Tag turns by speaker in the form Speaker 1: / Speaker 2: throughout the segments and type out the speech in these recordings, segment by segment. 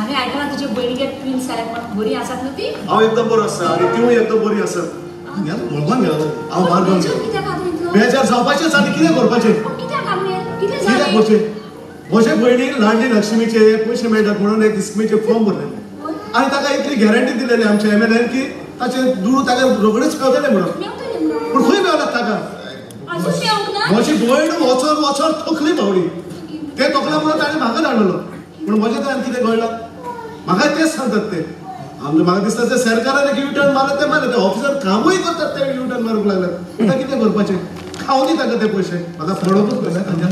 Speaker 1: हांवें आयकलां तुजे भयणीगे ट्विन्स जाल्यात म्हण, बरी आसात न्हू ती?
Speaker 2: हांव एकदम बरो आसा आनी तिवूय एकदम बरी आसा. मळबान गेलो हांव, मार्गान गेलो. बेजार जावपाचेंच आनी कितें करपाचें?
Speaker 1: कित्याक कितें
Speaker 2: कित्याक करचें? म्हजे भयणीक लाडली लक्ष्मीचे पयशे मेळटात म्हणून एक स्किमीचे फॉर्म भरलेले आनी ताका इतली गॅरंटी दिलेली आमच्या एम एल एन की ताचे दुडू ताका रोखडेच मेळटले म्हणून. पूण खंय मेळनात ताका? म्हजी भयण वचोन वचोन थकली बावडी. ते तोखला म्हणून ताणें म्हाका धाडलेलो. पूण म्हजें ताणें कितें घडलां म्हाका तेच सांगतात ते. आमकां म्हाका दिसता ते सरकारान एक युटर्न मारले ते मारले, ते ऑफिसर कामूय करतात ते युटर्न मारूंक लागले. आतां कितें करपाचें? खावनी ताका ते पयशे. म्हाका पळोवपूच पडलें तांच्या.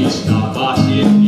Speaker 3: Está fácil.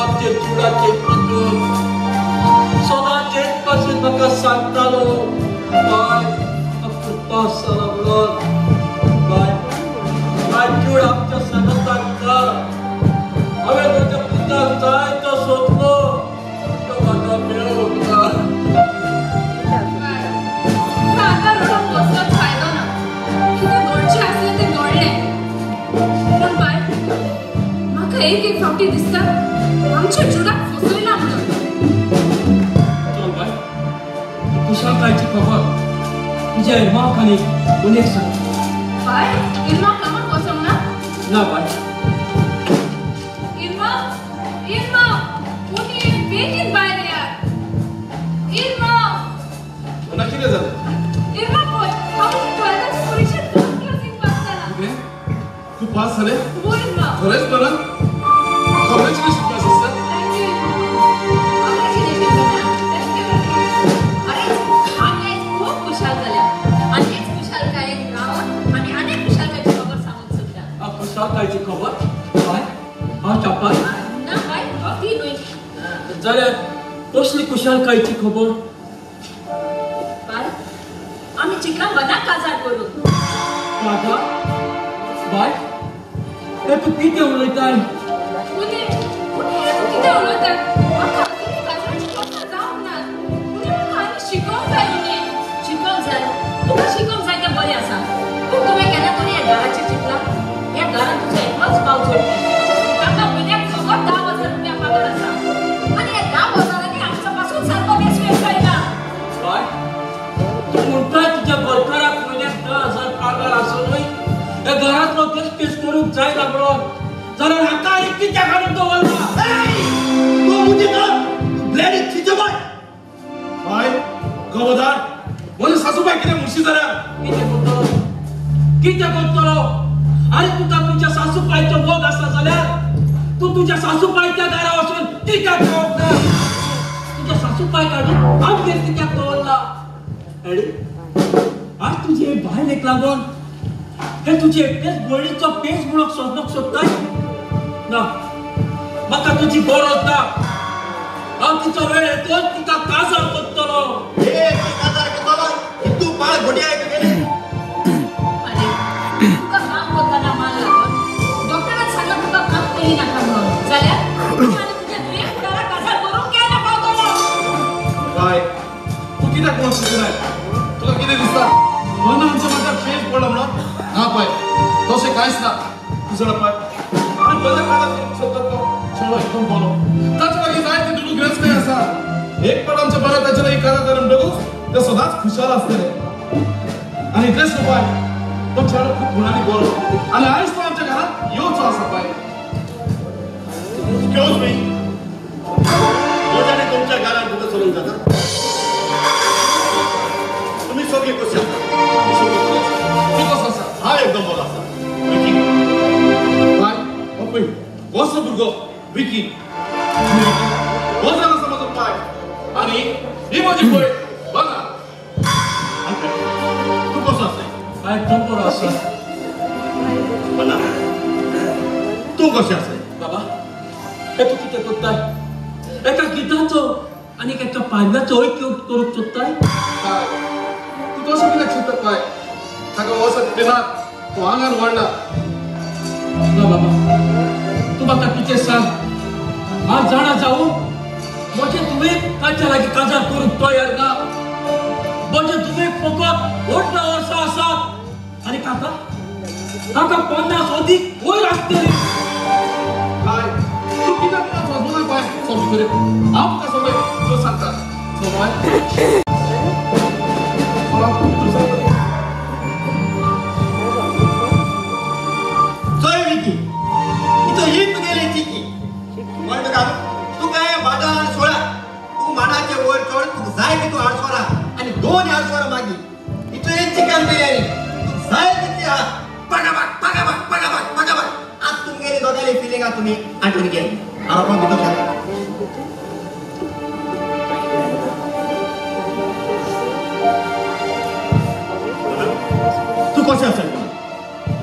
Speaker 3: आमचे चुडाचे सदां खुशालकायची खबर तुझ्या इरमाक आनी उनेक सांग.
Speaker 1: बाय, इरमाक कामाक वचोंक ना?
Speaker 3: ना बाय.
Speaker 1: इरमा, इरमा, उनी बेगीन भायर येयात. इरमा.
Speaker 2: ना कितें जालें?
Speaker 1: इरमा पळय, हांव ट्वेल्थाचे परिक्षेत फर्स्ट क्लासीन पास जाला.
Speaker 2: कितें? तूं पास जालें?
Speaker 1: वय इरमा.
Speaker 2: खरेंच बरं? Congratulations, my sister.
Speaker 1: Thank you. Congratulations, Anna. Thank you. अरे, आमी आयज खूब खुशाल जाल्या आनी हेच खुशालकायेन रावन आमी आनीक खुशालकायेची खबर सांगूंक सोदता.
Speaker 3: खुशालकायेची खबर? बाय, हांव छापार?
Speaker 1: ना बाय, ती न्हय.
Speaker 3: जाल्यार कसली खुशालकायेची खबर?
Speaker 1: बाय, आमी चिंतलां बना काजार करूंक.
Speaker 3: काजार? बाय, हें तूं कितें उलयताय?
Speaker 1: उनी, उनी हें तूं कितें उलयताय? म्हाका आजून काजाराची प्रस्न जावंक ना. उनी म्हाका आनी शिकोवंक जाय. उनी शिकोवंक जाय. तुका शिकोवंक जाय तें बरें आसा, पूण तुवें केन्ना तरी ह्या घराचें चिंतलां? ह्या घरांत तुजो एकलोच पाव जोडपी. ताका म्हयन्याक फकत 10,000 रुपया पगार आसा आनी ह्या 10,000 आमचो पासून सारको बेस वेळ जायना.
Speaker 3: बाय, तूं म्हणटाय तुज्या घरकाराक म्हयन्याक 10,000 पगार आसुनूय ह्या घरांतलो बेस पेस करूंक जायना म्हणून, जाल्यार हाका आनी कित्याक हाडून दवरला?
Speaker 4: तूं मुजी तर ब्लॅडी थिचे बाय.
Speaker 2: बाय, खबरदार, म्हजे सासूबाय कितें म्हणशी जाल्यार?
Speaker 3: कितें करतलो? कितें करतलो? आरे तुका तुज्या सासूबायचो मोग आसा जाल्यार तूं तुज्या सासूबायच्या दारा वचून कित्याक रावप ना? तुज्या सासूबाय काडून आमगेर कित्याक दवरला? एडी, आज तुजे बायलेक लागून हे तुजे एकटेच भयणीचो पेज म्हणूंक सोदपाक सोदताय? ना, म्हाका तुजी गरज ना. हांव तिचो वेळ येतोच तिका काजार करतलो.
Speaker 4: काजार करतलो? तूं पाळ घोडयाक गेले.
Speaker 1: अरे, तुका काम करतना मान लागत. डॉक्टरान सांगलां तुका काम करी नाका म्हणून, जाल्यार तूं आनी तुज्या धुवेक फुडाराक काजार करूंक केन्ना पावतलो?
Speaker 2: बाय, तूं कित्याक म्हणून शिकनाय? तुका कितें दिसता मना आमच्या म्हाका पेज पडला म्हणून? ना पाय, तशें कांयच ना. तूं जाणा पाय, आमी बऱ्या काळात सोदतात तो चेडो एकदम बरो. ताचे लागीं जायते दुडू गिरेस्तकाय आसा. एक पाट आमच्या बऱ्या ताचे लागीं काजार जालें म्हणटकूच ते सदांच खुशाल आसतले. आनी इतलेंच न्हू पाय, तो चेडो खूब गुणांनी बरो आनी आयज तो आमच्या घरांत येवचो आसा. पाय,
Speaker 4: एक्सक्यूज मी, म्हज्याने तुमच्या घरांत भितर सरूंक जाता? तुमी सगळे कशे आसा?
Speaker 2: तूं कसो आसा?
Speaker 4: हांव एकदम बरो आसा.
Speaker 2: बाय, हो पळय कसो भुरगो विकी. हो जावन आसा म्हजो पाय आनी ही म्हजी भयण बना.
Speaker 4: तूं कसो आसा?
Speaker 3: हांव एकदम बरो आसा.
Speaker 4: बना, तूं कशें आसा?
Speaker 3: बाबा, हें तूं कितें करताय? एका गिताचो आनी एका पांयणाचो ऐक्य करूंक सोदताय?
Speaker 2: पाय, तूं तशें कित्याक चिंतता पाय? ताका वचत दिना, तूं आंगान वाडला.
Speaker 3: ना बाबा, तूं म्हाका कितें सांग, हांव जाणा जावं म्हजे तुवें ताच्या लागीं काजार करूंक तयार ना. म्हजे तुवें फकत 18 वर्सां आसात आनी काका, ताका 50 अदीक वयर आसतली.
Speaker 2: पाय, तूं कित्याक म्हणून सोदना पाय? समज रे, हांव तुका सगळें तुका सांगता. पाय, हांव तुका सांगता.
Speaker 4: चोय विकी, इतो ही तुगेली चिकी. म्हणटका तुका हे भाटां आनी सोळा, तूं माडाचे वयर चड, तुका जाय तितू आडसोरां आनी 2 आडसोरां मागीर इतो ही चिकन बिर्याणी तुका जाय तितली आहा. पगाबाक पगाबाक पगाबाक पगाबाक. आज तुमगेली दोगांली फिलिंगां तुमी आठवण घेयात. हांव कोण भितर सरता. तूं कशें आसा?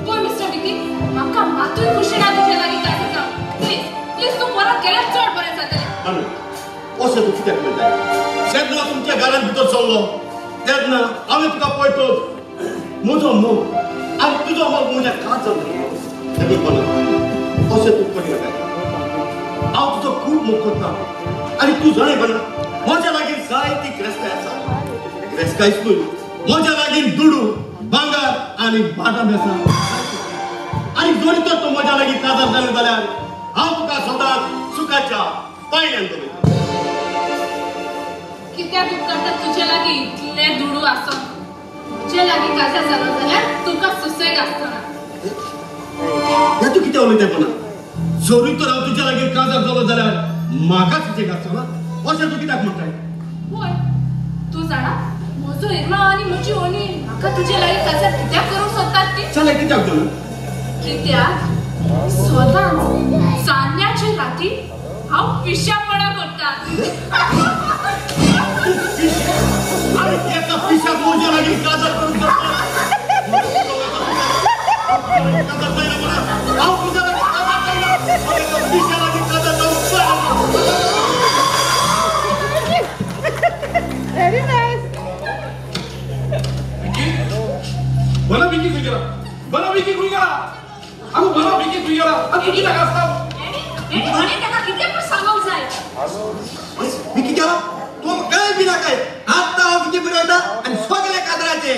Speaker 1: पळय मिस्टर विकी, म्हाका मातूय खुशी ना तुज्या लागीं काजार जावंक. प्लीज प्लीज, तूं परत गेल्यार चड बरें जातलें.
Speaker 4: बानू, अशें तूं कित्याक उलयताय? जेन्ना तुमच्या घरांत भितर सरलो तेन्ना हांवें तुका पळयतच म्हजो मोग आनी तुजो मोग म्हज्या काळजांत उरलो. देखून बानू, अशें तूं करूं नाका. हांव तुजो खूब मोग करता आनी तूं जाणा बानू, म्हज्या लागीं जायती गिरेस्तकाय आसा. गिरेस्तकायच न्हय, म्हज्या लागीं दुडू, भांगर आनी भाटां बेसां. आनी जरी तर तूं म्हज्या लागीं काजार जालें जाल्यार हांव तुका सदांच सुखाच्या पांयण्यान दवरतलो.
Speaker 1: कित्याक उपकारता तुजे लागीं इतले दुडू आसो तुजे लागीं काजार जालो जाल्यार तुका सुसेग आसतना.
Speaker 4: हें तूं कितें उलयता पणा? जरूय तर हांव तुज्या लागीं काजार जालो जाल्यार म्हाका सुसेग आसतना अशें तूं कित्याक म्हणटाय?
Speaker 1: वय तूं जाणा म्हजो इरमांव आनी म्हजी ओनी म्हाका तुजे लागीं काजार कित्याक करूंक सोदतात ती?
Speaker 4: जाल्यार कित्याक जाणा?
Speaker 1: कित्याक सदांच चान्न्याचे राती हांव पिश्यापणा करता.
Speaker 4: आनी एका पिश्याक म्हज्या लागीं काजार करूंक सोदता? काजार जायना म्हणा हांव तुज्या लागीं काजार जायना, एका पिश्या लागीं काजार जावंक जायना.
Speaker 5: Very nice.
Speaker 6: बरो विकी खंय गेला? बरो विकी खंय गेला? आगो बरो विकी खंय गेला? आनी कित्याक आसता?
Speaker 1: आनी ताका कितें म्हूण सांगूंक जाय?
Speaker 7: विकी गेला? तूं काय बी नाकाय. आतां हांव कितें बरयता आनी सगळे कादराचे